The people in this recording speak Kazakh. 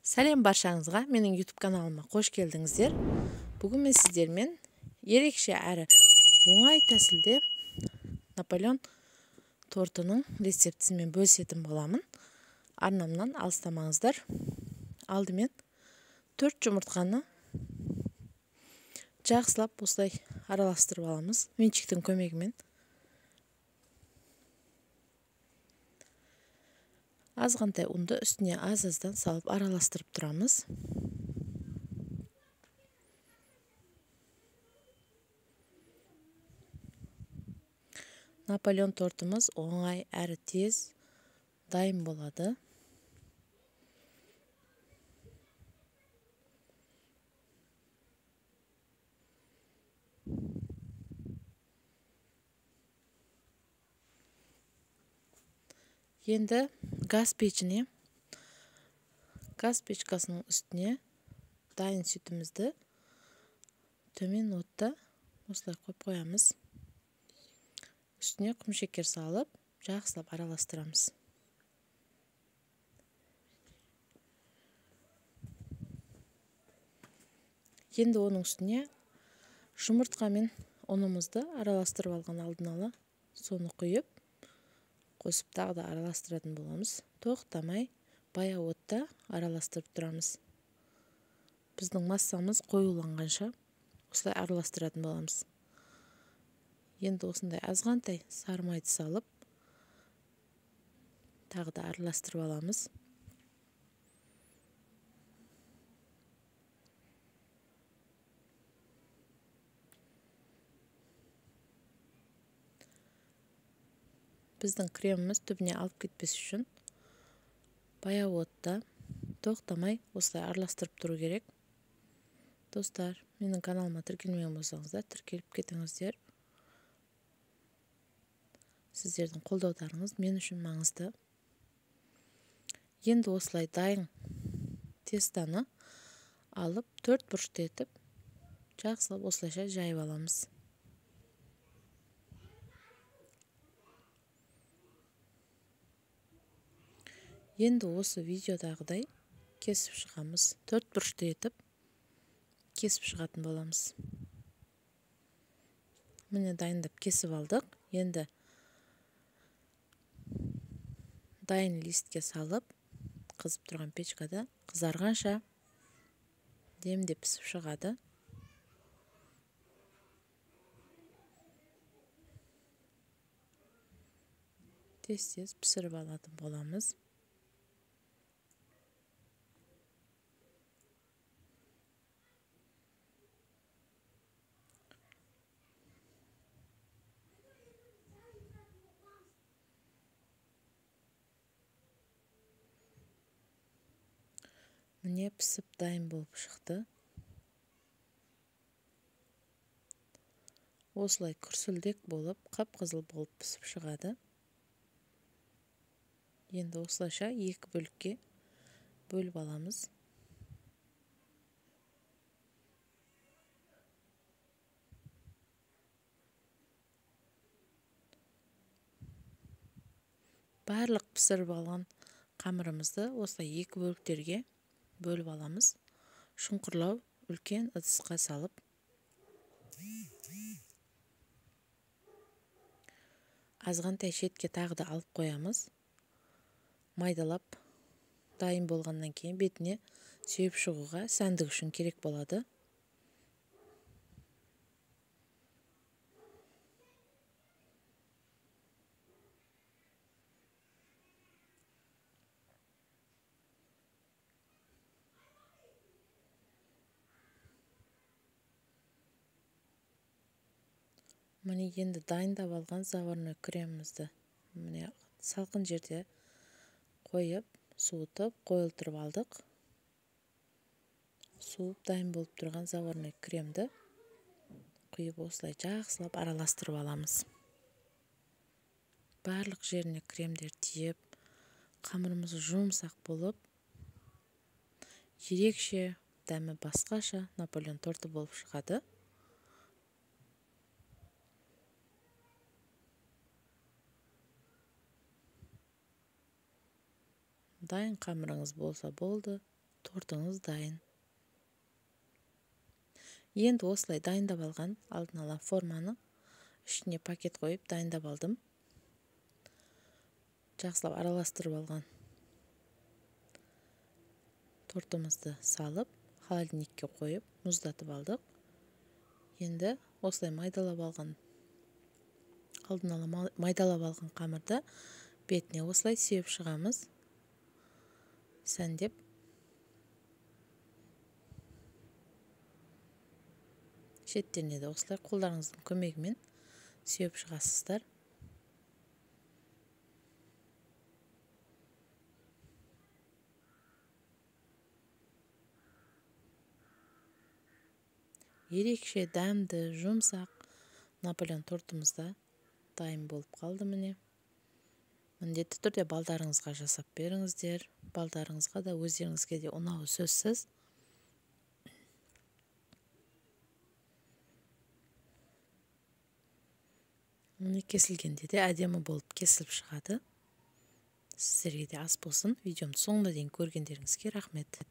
Сәлем баршаңызға, менің YouTube каналыма қош келдіңіздер. Бүгін мен сіздермен ерекше әрі оңай тәсілде Наполеон тортының рецептісімен бөлісетін боламын. Арнамнан алыстамаңыздар. Алдымен 4 жұмыртқаны жақсылап осылай араластырып аламыз венчиктің көмегімен. Азғантай ұнды үстіне аз-аздан салып араластырып тұрамыз. Наполеон тортымыз оңай әрі тез дайын болады. Енді газ пешіне, газ печкасының үстіне дайын сүтімізді төмен отта осылай қойып қоямыз. Үстіне құмшекер салып, жақсылап араластырамыз. Енді оның үстіне жұмыртқа мен ұнымызды араластырып алған алдын ала соны құйып, қосып тағы да араластыратын боламыз. Тоқтамай баяу отта араластырып тұрамыз. Біздің массамыз қоюланғанша осылай араластыратын боламыз. Енді осындай азғантай сары майды салып, тағы да араластырып аламыз. Біздің креміміз түбіне алып кетпес үшін баяу отта тоқтамай осылай араластырып тұру керек. Достар, менің каналыма тіркелмеген болсаңыздар, тіркеліп кетіңіздер. Сіздердің қолдауларыңыз мен үшін маңызды. Енді осылай дайын тестаны алып, 4 бұрышты етіп, жақсылап осылайша жайып аламыз. Енді осы видеодағыдай кесіп шығамыз. 4 бұрышты етіп кесіп шығатын боламыз. Міне дайындап кесіп алдық. Енді дайын листке салып, қызып тұрған печкада қызарғанша демдеп пісіп шығады. Тез-тез пісіріп алатын боламыз. Міне пісіп дайын болып шықты. Осылай күрсілдек болып, қып-қызыл болып пісіп шығады. Енді осылайша екі бөлікке бөліп аламыз. Барлық пісіріп алған қамырымызды осылай екі бөліктерге бөліп аламыз. Шұңқырлау үлкен ыдысқа салып, азғантай шетке тағы да алып қоямыз. Майдалап дайын болғаннан кейін бетіне сүйіп шығуға сәндік үшін керек болады. Міне енді дайындап алған заварной кремімізді міне салқын жерде қойып, суытып, қойылтырып алдық. Суып дайын болып тұрған заварной кремді құйып осылай жақсылап араластырып аламыз. Барлық жеріне кремдер тиіп, қамырымыз жұмсақ болып, ерекше дәмі басқаша Наполеон торты болып шығады. Дайын қамырыңыз болса болды. Тортыңыз дайын. Енді осылай дайындап алған алдын ала форманы ішіне пакет қойып дайындап алдым. Жақсылап араластырып алған тортымызды салып, холодильникке қойып, мұздатып алдық. Енді осылай майдалап алған, алдын ала майдалап алған қамырды бетіне осылай сеуіп шығамыз. Сәндеп. Шеттеріне де осылай қолдарыңыздың көмегімен сеуіп шығасыздар. Ерекше дәмді, жұмсақ Наполеон тортымыз да дайын болып қалды міне. Міндетті түрде балдарыңызға жасап беріңіздер. Балдарыңызға да, өздеріңізге де ұнауы сөзсіз. Міне кесілгенде де әдемі болып кесіліп шығады. Сіздерге де ас болсын. Видеомды соңына дейін көргендеріңізге рахмет.